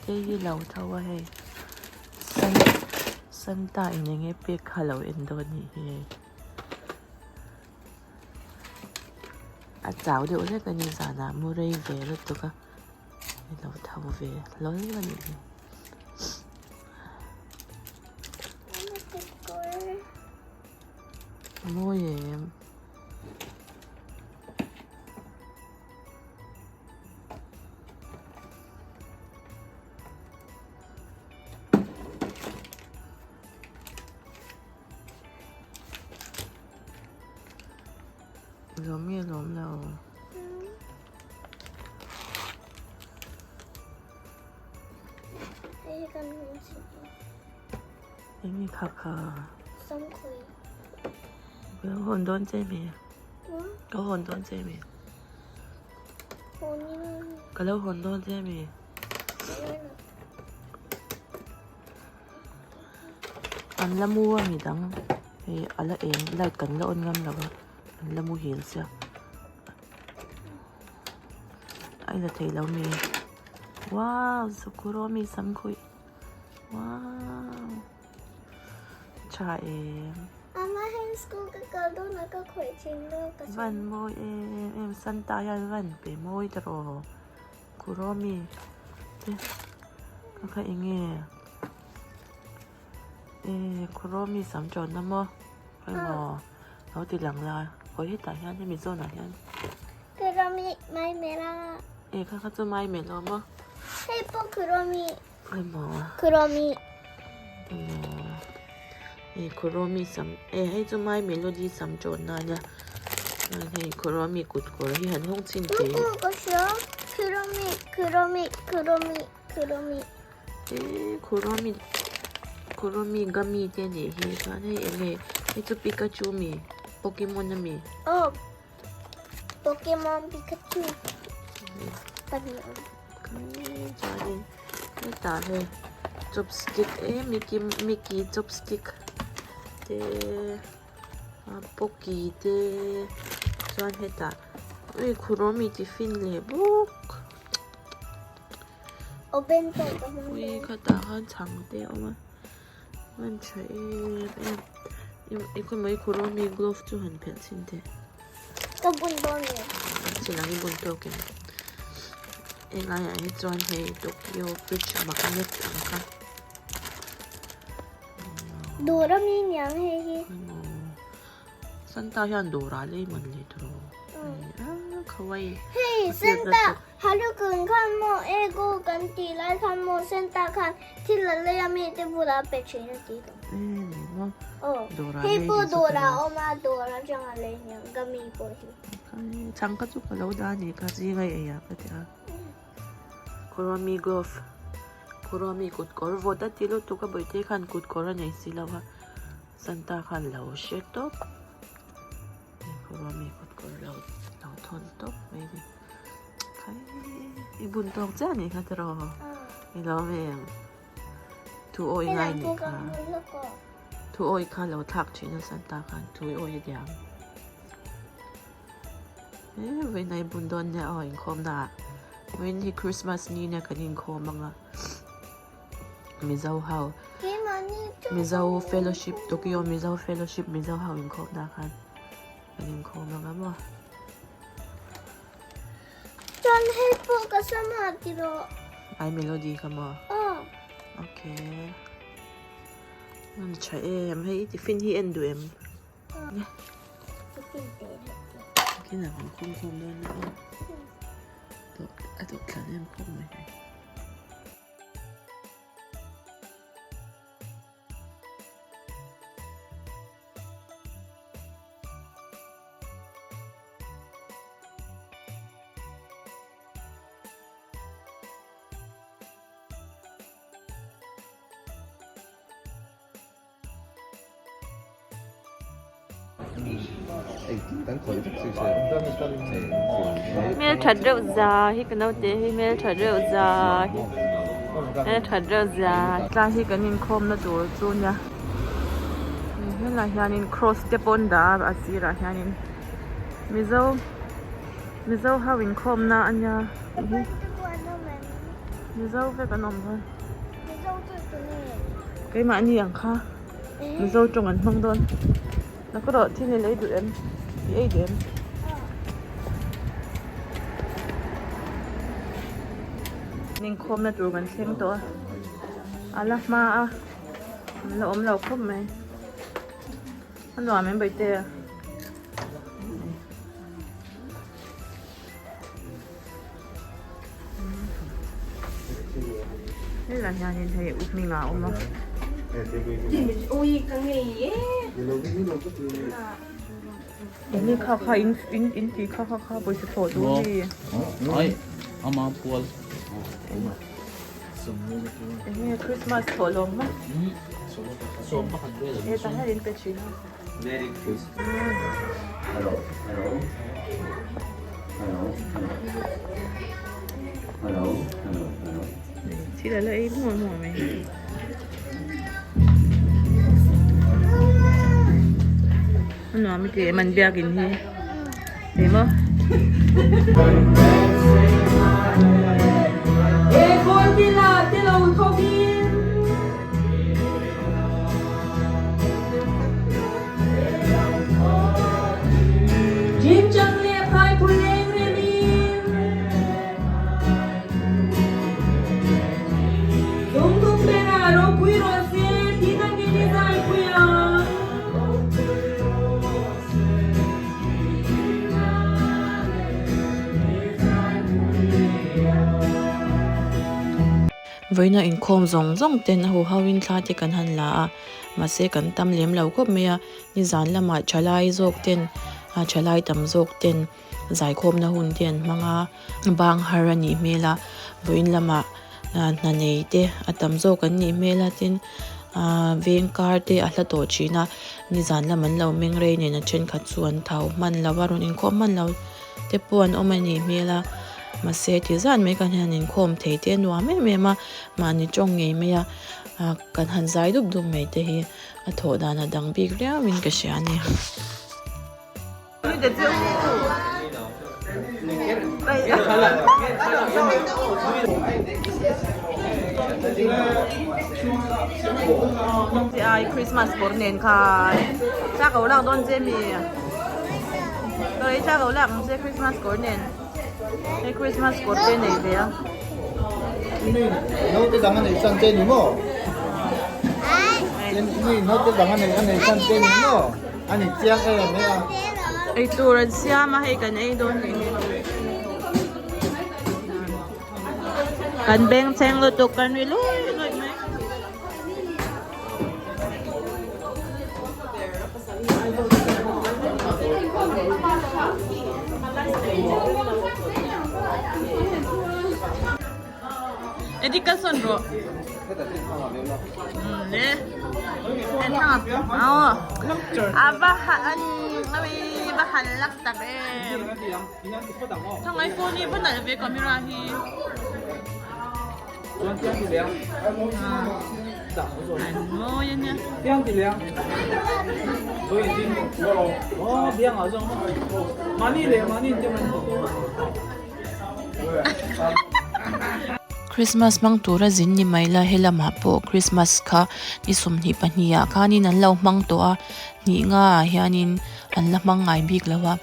Bawihte hi lo tho a hei Santa in enge pek kha lo en dawn nih hi hei a chau deuh hlek a ni zanah mu rei ve lutuk a i lo tho ve hlawl a nih hi. A mawi em. Lawm nge lawm lo. Eng nge kha kha? Ka hawn dawn che mi? Ka hawn dawn che mi? Ka lo hawn dawn che mi? An la mu a midang hei a la eng light kan la on ngam lo a an la muhil sia. A la thei lo mi wow sukuro mi sam khuih wow tha em Ama heng school ka kal dawn a ka khawih thin lo ka van mawi em em santa hian van pe mawi ta rawh kuro mi te ka kha enge e kuro mi sam tawnna maw emaw Lo ti lang la, hawi hetah hian hemi zawnah hian. Kuromi mai mela. E kha kha chu mai mela maw? Hei pawh kuromi. Emaw. Kuromi. Emaw. E kuromi sam e hei chu mai melody sam tawn na ania. Chuan hei kuromi kut kawr hi han hawng chin teh. Ka hria kuromi kuromi kuromi kuromi. E kuromi kuromi gummy te a nih hi chuan hei eng nge hei chu pikachu mi pokemon a mi. Aw pokemon pikachu pahnih a awm. Chuanin hetah hei chopstick e mickey mickey chopstick te pocky te chuan hetah ui kuromi tiffin leh bawk. Ui khatah khan chhang te a awm a hman tha em em i khawimai khurawmi glove chu han phelh chhin teh ka bun dawn nge chin ang i bun tawk em helai ah hi chuan hei Tokyo bridge magnet ang kha dawr ami niang hei hi Santa hian dawr ah lei man leh tawh a khawaii hei Santa Harukun khan maw ego kan tih lai khan maw Santa khan thil a lei a mi te bulah a pe thin a ti tawh. Aw hei pawh dawr ah a awm a dawr atang a lei aniang gummy pawh hi. Chhang kha chu ka lo dah a nih kha zing a ei ah ka ti a. Kuromi glove Kuromi kut kawr vawt a ti lutuk a bawihte khan kut kawr a nei si lo va Santa khan lo hre tawp. Kuromi kut kawr lo lo thawn tawp mai a ni. I bun tawk chiah anih kha tiraw i lawm em thu awi ngai anih kha thu awi kha lo thlak thin a Santa khan thu awi a diam e vawiin a i bun dawn nia aw inkhawm na ah vawiin hi Christmas ni nia kan inkhawm ang a Mizo ho Mizo fellowship Tokyo Mizo fellowship Mizo ho inkhawm na khan kan inkhawm ang a maw. Chuan hei pawh ka sam ah ti rawh. Ai melody kha maw? Aw. Okay. An tha em hei i tiffin hi en duh em? Aw. Tiffin te leh te. Kinah kan khawm khawm dawn a. A dawh thlan em khawp mai hei. Hmelthat reuh za hi ka naute hi hmelthat reuh za hi hmelthat reuh za tlai hi kan inkhawmna tur chu nia helaiah hianin cross te pawh an dah a a sirah hianin mizo mizo ho inkhawmna a nia. Mizo vek an awm dawn. Keimahni ang kha Mizo tawng an hmang dawn. Nakawrawh thil i lei duh em? I ei duh em? Inkhawmna tur kan thleng tawh a, a la hma a, an la awm lo khawp mai. A nuam em Bawitea? Helai hianin hei u hmingah a awm a. Enge kha kha in in in tih kha kha kha pawisa thawh duh a mi. Ai ama pual. Enge Christmas thawh lawm maw? E tah hian in pe thin a. Merry Christmas. Hello hello hello hello hello hello hello. Thil a la ei muah muah mai. A nuam i ti em an biakin hi eng maw. Vawiina inkhawm zawng zawng ten a huhauin thla te kan han la a, mahse kan tam lem lo khawp mai a, nizan lamah thalai zawk ten a thalai tam zawk ten zaikhawmna hun te an hmang a, bang har a nih hmel a, vawiin lamah hna nei te a tam zawk an nih hmel a tin ahh veng kar te a hla tawh thin a, nizan lam an lo meng rei nen a thenkhat chu an thau hman lo a rawn inkhawm hman lo te pawh an awm a nih hmel a, mahse ti zat mai kan hian inkhawm thei te a nuam em em a, mahni tawng ngei mai a ah kan han zai dup dup mai te hi a thawh dan a dang bik riau in ka hria a ni. Christmas kawr nen khai thla ko lak dawn che mi Oi thla ko lak ang che Christmas kawr nen hei Christmas kawr te nei ve a. Naute dang a nei san che ni maw? Naute dang a nei san che ni maw? A ni chiang em e a. Ei tur an siam a hei kan ei dawn nih hi. Kan beng cheng lutuk kan ri lui lui mai. Eddie kal sawn rawh. Ne. A va han va han lak tak em. Thangai phone hi va nalh ve camera hi. An mawi a nia. Christmas hmang tura zin ni mai la helamah pawh Christmas kha ni 22 ah khanin an lo hmang tawh a hnih nga ah hianin an la hmang ngai bik lo a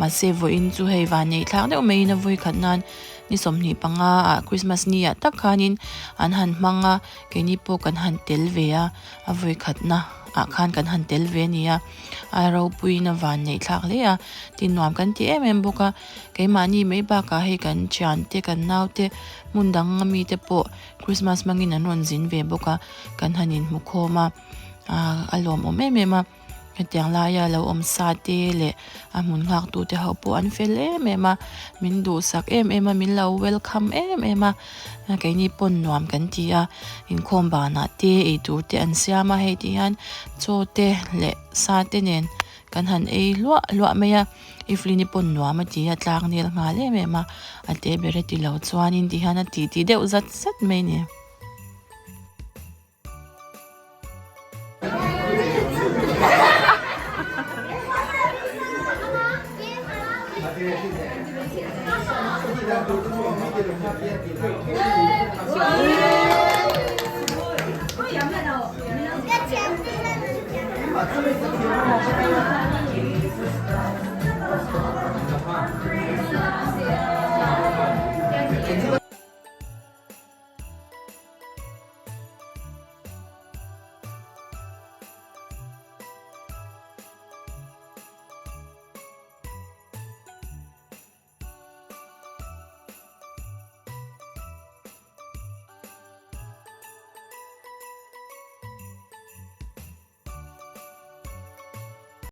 mahse vawiin chu hei vanneih thlak deuh maiin a vawi khat nan ni 25 ah Christmas ni ah tak khanin an han hmang a keini pawh kan han tel ve a a vawi khatna ah khan kan han tel ve a ni a a ropuiin a vanneih thlak hle a tin nuam kan ti em em bawk a. Keimahni mai bakah hei kan thiante kan naute hmun dang ami te pawh Christmas hmangin an rawn zin ve bawk a, kan han inhmu khawm a, ah a lawmawm em em a, hetiang laia lo awm sa te leh a hmun nghak tu te ho pawh an fel em em a, min duhsak em em a, min lo welcome em em a, keini pawn nuam kan ti a, inkhawm banah te eitur te an siam a, hei ti hian chaw te leh sa te nen kan han ei hluah hluah mai a. Evelyn-i pawn nuam a ti a, tlang nel nghal em em a, a te ber a ti lo chuanin ti hian a ti ti deuh zat zat mai a ni.